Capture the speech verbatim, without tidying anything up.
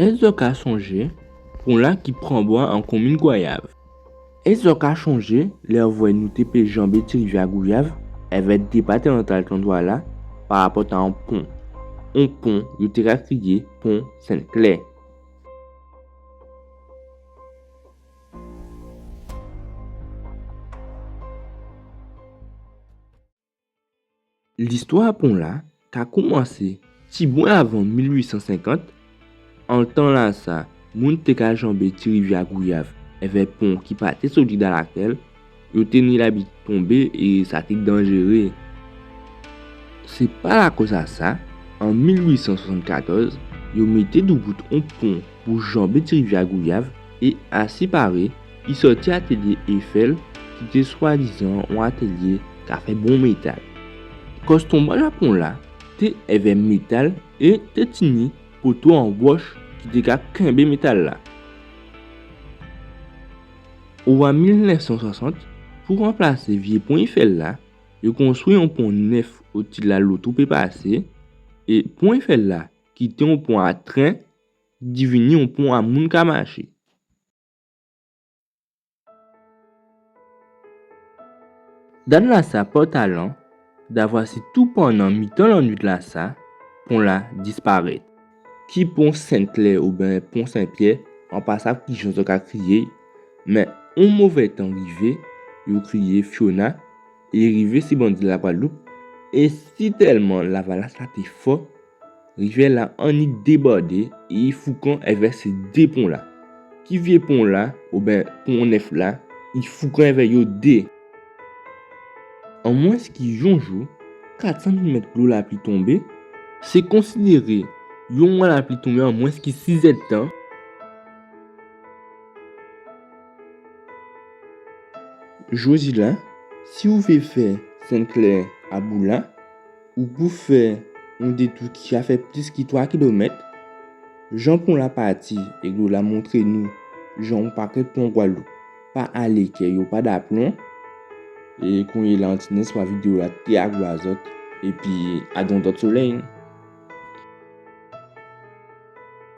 Ès zò ka sonjé pon-la ki pran bwa an konmin Gwayav? Ès zò ka sonjé lè ou vwè nou té pé janbé ti rivyè Gwayav èvè dépatèmantal tranntwa la, parapòt a on pon? On pon yo té ka kriyé pon Sentklè. Listwa pon-la ka koumansé tibwen avan mil ui san senkant. An tan-lasa, moun té ka janbé ti rivyè Gwayav èvè pon ki pa té solid a lakèl, yo té ni labitid tonbé é sa té danjéré. Sé pa lakòz a sa, an mil ui san swasann-katòz, yo mété doubout on pon pou janbé ti rivyè Gwayav é, asiparé, i sòti atèlyé Eiffel, ki té swadizan on atèlyé ka fè bon métal. Kòz tonbwaj a pon-la té èvè métal é té tini poto an wòch ki té ka kenbé métal-la. Owa mil nèf san swasant, pou ranplasé vyé pon Eiffel la, yo konstwi on pon nèf otila loto pé pasé, é pon Eiffel la, ki té on pon a tren, divini on pon a moun ka maché. Dat-lasa pa talan, davwa si toupannan mitan lannuit-lasa, pon-la disparèt. Ki pon Sentklè oben pon Senpyè, an pa sav kijan zò ka kriyé-y, mé on mové tan rivé, yo kriyé Fiona, é rivé si bandi Lagwadloup, é sitèlman lavalas-la té fò, rivyè-la annik débòdé é i foukan èvè sé dé pon-la. Ki vyé pon-la, oben pon nèf la, i foukan èvè yo dé. An mwens ki on jou, kat san milimèt dlo lapli tonbé, sé konsidéré on mwa lapli tonbé an mwens ki sizèdtan. Jòdila, si ou vé fè Sentklè a Boula, ou pou fè on détou ki ka fè plis ki twa kilomèt. Jan pon-la pati é dlo-la montré nou jan on pakèt pon Gwadloup pa alé kè yo pa daplon. É konyéla, an ti nèg swa vidéo-la té a gou a zòt, épi a on dòt solèy.